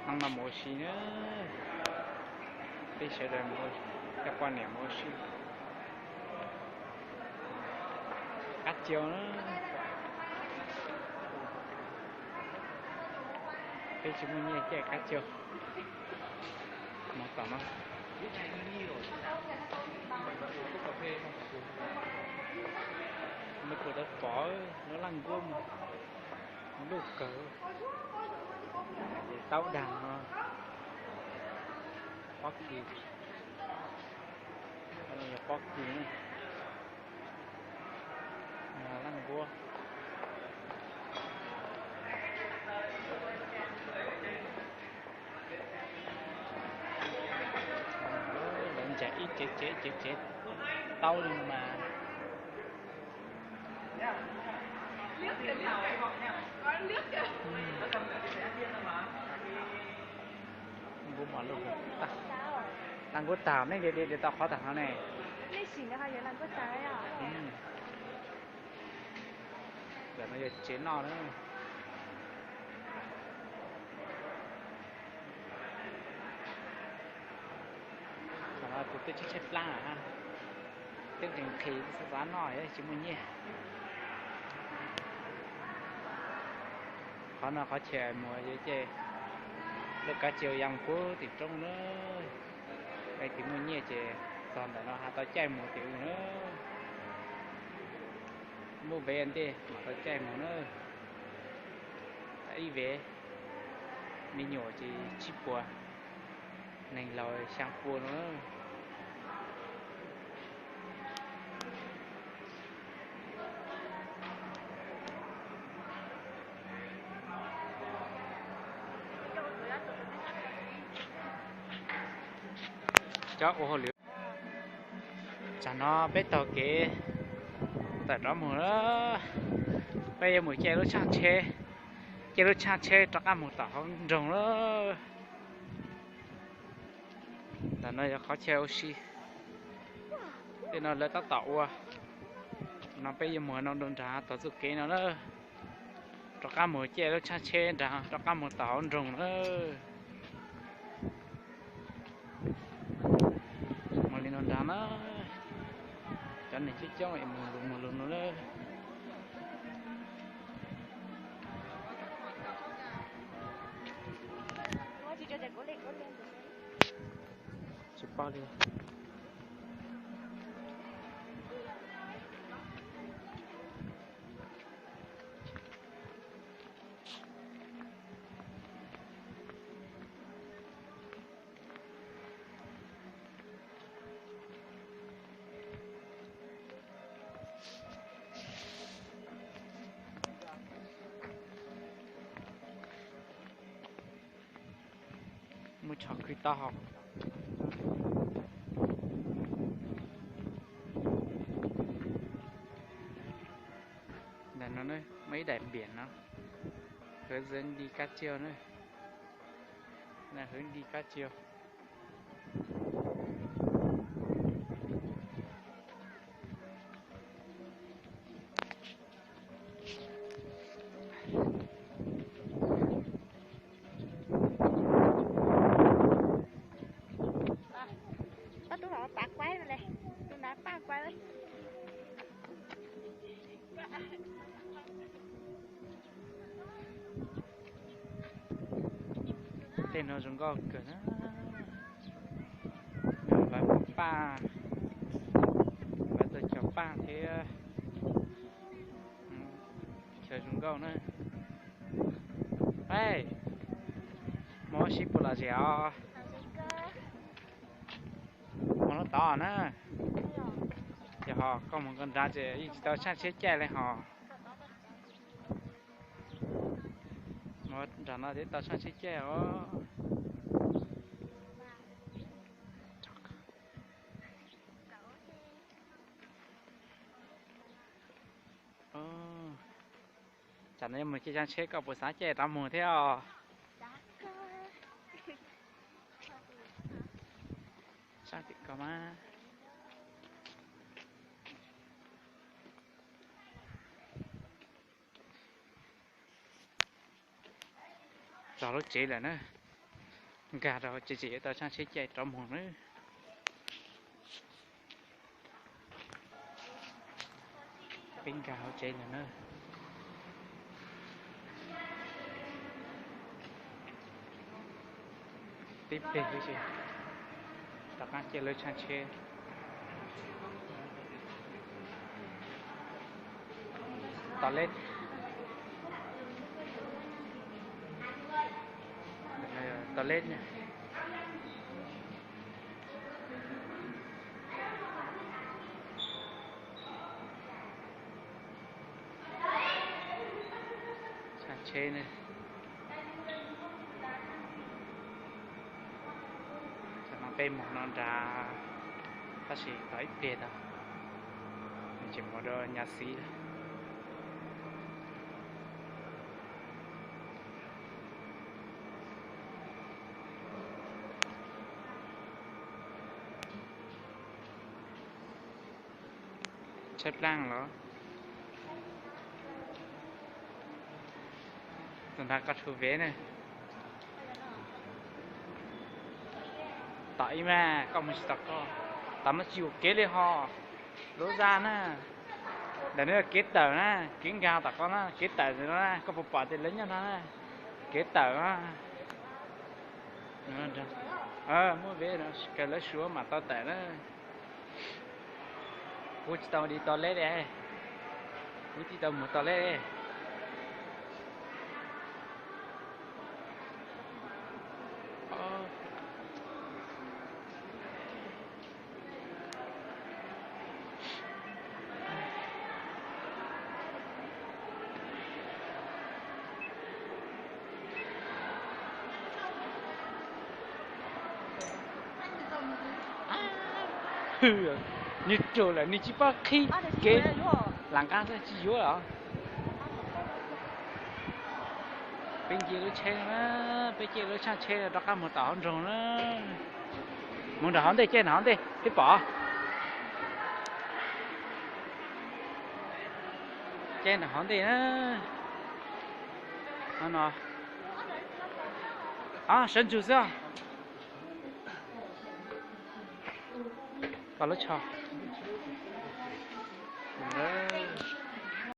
Hnub no mus ua si na, peb sawv daws mus, coj poj niam mus ua si. Qab cia na, peb tsis muaj nyiaj caij qab cia. Mus tom no, me kuv tau pom lub laj nkuab mus luj kawg, taub dag no, pob kws, yog pob kws, laj nkuab. Lawv ncaim ib cev cev ib cev cev taub li mas. Laj nkuab tag, nej ntiav tau qhov tag no ne. Ntawm no yog tsev noj na. Tus twb tshaib tshaib plab, twb nqhis nqhis xav xav noj tsis muaj nyiaj. Qhov no qhov chaw mus ces lub kab cia ya mus puag tim roob na. Leej twg muaj nyiaj ces txog ntawm no ho tau caij mus tim ub na. Muaj vev ntej mam tau caij mus na. Ib vev me nyuam ces tsib puas, neeg laus xyaa pua no. Cov ua hauj lwm, tsam no peb taug kev tawm rov mus lawm. Peb yuav mus caij lub tshaaj tsheb, caij lub tshaaj tsheb rov qab mus tom hauv nroog lawm. Ntawm no yog qhov chaw ua si, tej no lawv tab tom ua. No peb yuav mus no rau nrad tom txuj kev no na, rov qab mus caij lub tshaaj tsheb nrad rov qab mus tom hauv nroog na. Mus li no nrad na, cov neeg coob coob mus lug mus lug no na. Tsis paub li. Muaj tshov khwv taub hau. Ntawm no muaj ib daim npiam no, hwv zev nti kab tsiag na, hwv nti kab tsiag. Pab tub los pab quaib li, tus nav paj quaib li. Tej no zoo nkauj kawg na. Lawv muaj paj, lawv tau cog paj thiab, chaw zoo nkauj na. Mus ua si puas lom zem os? Mus lub tod na. Yog ho koj mus nkaus nrad ces yeej tsis tau tshaaj tsheb caij li hos. Mus nram no thiaj tau tshaaj tsheb caij os. Tsam no yuav mus caij tshaaj tsheb koj puas xav caij rov mus thiab os? Saib tim ko mas. Txog lub tsev lawm na. Nkag rau tsev tsev tau tshaaj tsheb caij rov moog na. Peb nkag hauv tsev lawm na. Tib pliag xwb ces rov qaab caij lawv tshaaj tsheb. Toilet. Toilet na. Tshaaj tsheb ne. Tam no peb moog no nrad, tab sis tau ib pliag tau, nws tseem mus rau Nyav Xiv lawm. Tshaib plaaj los? Tus nrag koj tshuav vev na. Tom ib mas koj mus tsis tau koj. Tom no tsis yuam kev li ho. Lub zaj na. Ntawm no kev tawm na, kev nkag tom koj na, kev tawm ntawm no na, koj puas pom tias lawv nyob no na? Kev tawm na. Muab vev no, kawg lawv suav mam tau tawm na. Kuv tsis tau li toilet li. Kuv tsis tau mus toilet li. Nws raug lawm nws tsis paub qhib kev, lam nqa tsis yuav los. Peb nce lub tsheb na, peb caij lub tshaaj tsheb rov qab mus tom hauv nroog na. Mus nram hauv ntej, caij nram hauv ntej peb pom. Caij nram hauv ntej na. No, sawv ntsug xwb. Pom lub tsho.